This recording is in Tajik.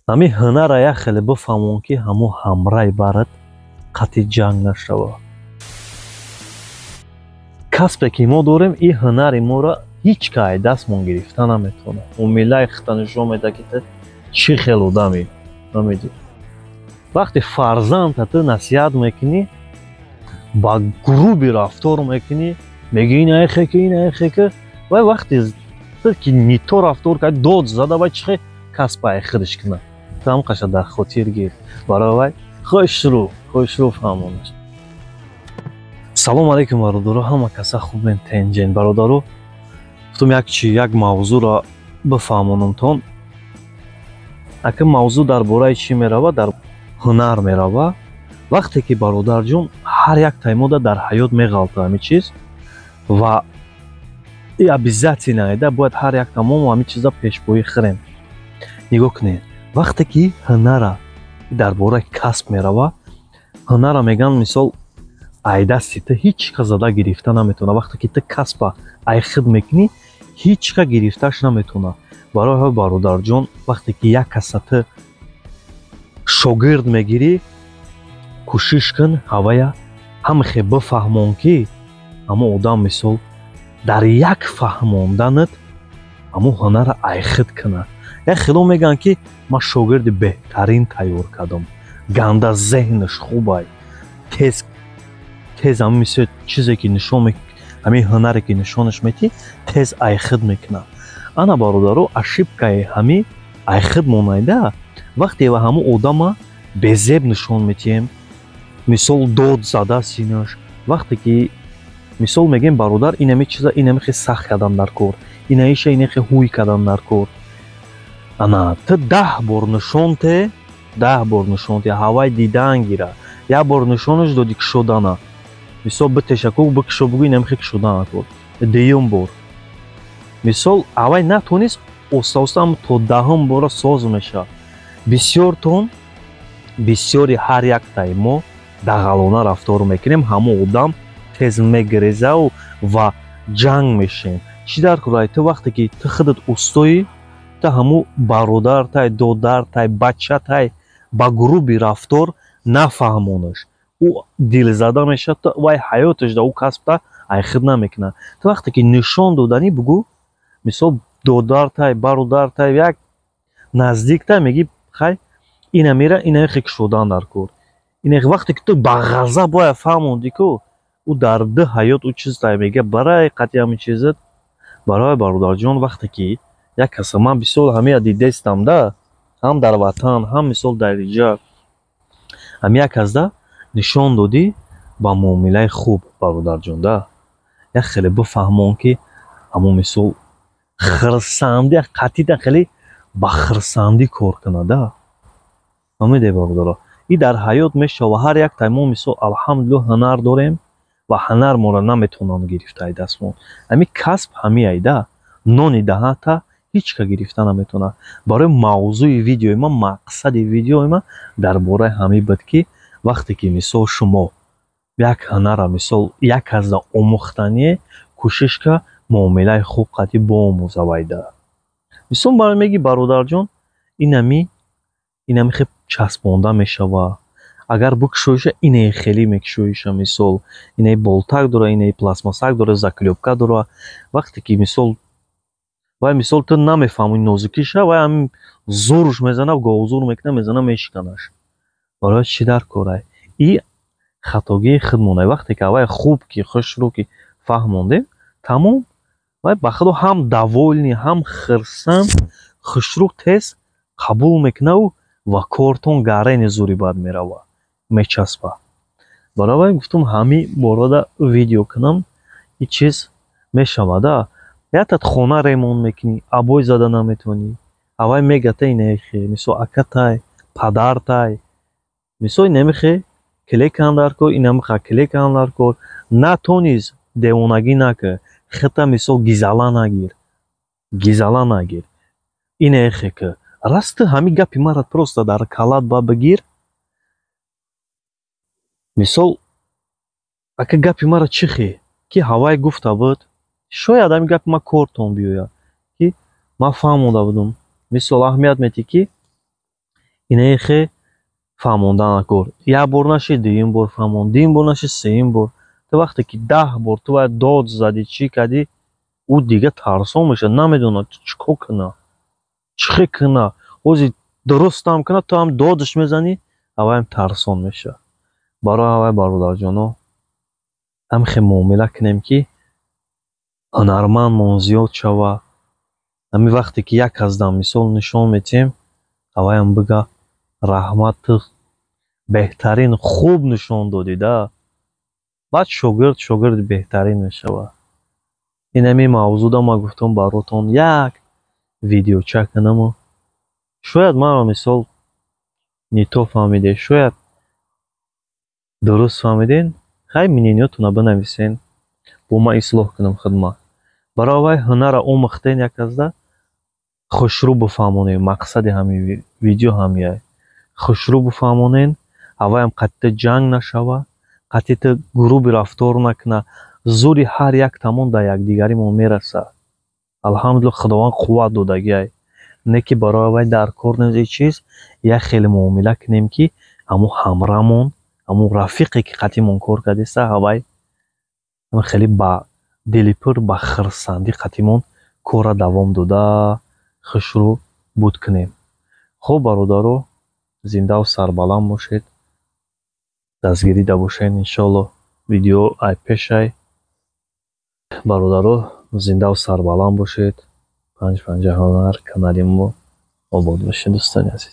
Ҳамин ҳунарра як хеле бифаҳмон, ки ҳамо ҳамрай барад, қатъи ҷанг нашава. Касбе ки мо дорем, ин ҳунари моро ҳеҷ кай дастмон гирифта наметавонад. Муомилаи худта нишон медиҳад, ки ту чӣ хел одамӣ. Намедӣ, вақте фарзандта ту насиҳат мекунӣ, ба грубый рафтор мекунӣ, мегӯӣ инаехеки, инаехеки. Вай вақте ту ки не то рафтор кард, дод зада, вай чӣ хел касб ай худаш кунад? Ту ҳам қаша дар хотир гир. Барои вай хушрӯ, хушрӯ фаҳмонаш. Салому алайкум, бародаро, ҳама каса хубен, тенҷен? Бародаро, гуфтум, як чи, як мавзӯъро бифаҳмонамтон. Ака, мавзӯъ дар бораи чӣ мерава? Дар ҳунар мерава. Вақте ки, бародарҷон, ҳар як таймода дар ҳаёт меғалта ҳамин чиз ва и обязательно айда бояд ҳар як тамому ҳамин чиза пешпоӣ хӯрем. Нигоҳ кунед, вақте ки ҳунара, дар бораи касб мерава, ҳунара мегӯянд, мисол, ай дасти ту ҳеҷ кас зада гирифта наметавонад. Вақте ки ту касба ай худ мекунӣ, ҳеҷ ка гирифташ наметавонад. Барои ҳо, бародарҷон, вақте ки як каса ту шогирд мегирӣ, кӯшиш кун, ҳавая ҳамахе бифаҳмон, ки ҳамо одам, мисол, дар як фаҳмонданат ҳамо ҳунара ай худ кунад. Як хело мегӯянд, ки ман шогирди беҳтарин тайёр кардам, ганда зеҳнаш хубай, тез тез ҳамин, мисол, чизе ки нишон, ҳамин ҳунаре ки нишонаш метӣ, тез ай худ мекунад. Ана, бародаро, ошибкаи ҳамин ай худ монайда. Вақте ва ҳамон одама безеб нишон метиҳем, мисол, дод зада синаш, вақте ки, мисол, мегӯем: «Бародар, инами чиза инами хе сахт кардан дар кор, инаиша инахе ҳуй кардан дар кор», ана ту 10 бор нишон те, 10 бор нишон те, ҳавай дидан гира. Як бор нишонаш додӣ, кушодана, мисол, битешаку бикушо, бугӯ: «Инами хе кушодан кор». Дуюм бор, мисол, ҳавай натонист, оста оста то даҳум бора соз мешавад. Бисёртон, бисёри ҳар яктаи мо дағалона рафтор мекунем, ҳамон одам тез мегирезау ва ҷанг мешем. Чӣ дар кор? Ту вақте ки ту худат устоӣ, ту ҳамун бародартай, додартай, бачатай ба грубый рафтор нафаҳмонаш, ӯ дилзада мешавад, вай ҳаёташ да ӯ касбта ай худ намекунад. Ту вақте ки нишон доданӣ, бугӯ, мисол, додартай, бародартай, як наздиктай, мегӣ: «Хай, ина мера, ина хе кушодан дар кор». Ина вақте ки ту ба ғазаб бояд фаҳмондӣ ку, ӯ дар ду ҳаёт ӯ чизтай мега барои қатъи ҳамин чизат. Барои, бародарҷон, вақте ки як каса, ман бисёр ҳамия дидестам да, ҳам дар ватан, ҳам, мисол, дар иҷа, ҳам як касда нишон додӣ ба муомилаи хуб, бародарҷон, да як хеле бифаҳмон, ки ҳамон, мисол, хирсандӣ қатъида хеле ба хирсандӣ кор кунад да. Фаҳмиде, бародаро? И дар ҳаёт мешава. Ҳар як тай мо, мисол, алҳамдулилло, ҳунар дорем ва ҳунар моро наметавонанд гирифта ай дастмон. Ҳамин касб ҳамин айда нони даҳата ҳеҷ ка гирифта наметавонад. Барои мавзӯи видеои ман, мақсади видеои ман дар бораи ҳамин буд, ки вақте ки, мисол, шумо як ҳунара, мисол, як касда омӯхтание, кӯшиш ка муомилаи хуб қатъи боомӯза вайда. Мисол, барои мегӣ: «Бародарҷон, инами хе часпонда мешава, агар бикушоиша, инаи хеле мекушоиша, мисол, инаи болтак дора, инаи пластмассак дора, заклёпка дора». Вақте ки, мисол, вай, мисол, ту намефаҳмӣ нозукиша, вай ҳамин зӯруш мезана, говзур мекуна, мезана, мешиканаш. Барои чӣ дар корай? И хатогии худмонай. Вақте ки аввай хуб ки хушрӯ ки фаҳмондем, тамом, вай ба худо ҳам довольный, ҳам хирсанд, хушрӯ, тез қабул мекунаву ва кортон гарени зури бад мерава, мечаспа. Барои вай гуфтум, ҳамин борода видео кунам. И чиз мешавада: ятат хона ремонт мекунӣ, обой зада наметавонӣ, аввай мегата: «Инахе, мисол, акатай, падартай, мисол, инамихе клекан дар кор, инамиха клекан дар кор». Натониз, девонагӣ накар, хита, мисол, гизала нагир, гизала нагир, инехе ки расти ҳамин гапи мара просто дар калат ба бигир. Мисол, ака, гапи мара чӣ хе ки ҳавай гуфта буд, шояд ҳамин гапи ман кортон биёяд, ки ман фаҳмода будум. Мисол, аҳамият метӣ, ки Инаихе фаҳмонда накор. Як бор нашид, дуюм бор фаҳмон, дуюм бор нашид, сеюм бор. Ту вақте ки 10 бор ту бояд дод задӣ, чӣ кардӣ, ӯ дига тарсон мешавад, намедонад чӣ кор куна, чӣ хел куна. Ҳози дурустам куна, ту ҳам додаш мезанӣ, ҳаваям тарсон мешавад. Барои ҳавай, бародарҷоно, ҳамихел муомила кунем, ки ҳунармандмон зиёд шава. Ҳамин вақте ки як аз дам мисол нишон метиҳем, ҳаваям бига: «Раҳмат, ту беҳтарин, хуб нишон додӣ да». Баъд шогирд шогирди беҳтарин мешавад. Ин ҳамин мавзӯъда ман гуфтам, баротон як видеоча кунаму шояд маро мисол не то фаҳмиде, шояд дуруст фаҳмиден. Хай, мнение ётона бинависен, бо ман ислоҳ кунам хидмат. Барои вай ҳунарра омӯхтен, як азда хушрӯ бифаҳмонем. Мақсади ҳамин видео ҳамияй: хушрӯ бифаҳмонен, ҳаваям қатъи ҷанг нашава, қатъи грубый рафтор накуна. Зури ҳар як тамон дар якдигаримон мерасад. Алҳамдулилла, Худованд қувват додагиай. Не ки барои вай дар кор нест чиз, як хеле муомила кунем, ки ҳамун ҳамрамон, ҳамун рафиқе ки қатъимон кор кардеста, ҳавай хеле ба дили пур, ба хурсандӣ қатъимон корра давом дода, хушрӯ буд кунем. Хуб, бародаро, зиндаву сарбаланд бошед, дастгирида бошед. Иншоалло, видео ай пешай. Бародаро, зиндаву сарбаланд бошед. Панҷ панҷа ҳунар канали мо обод бошед, дӯстони азиз.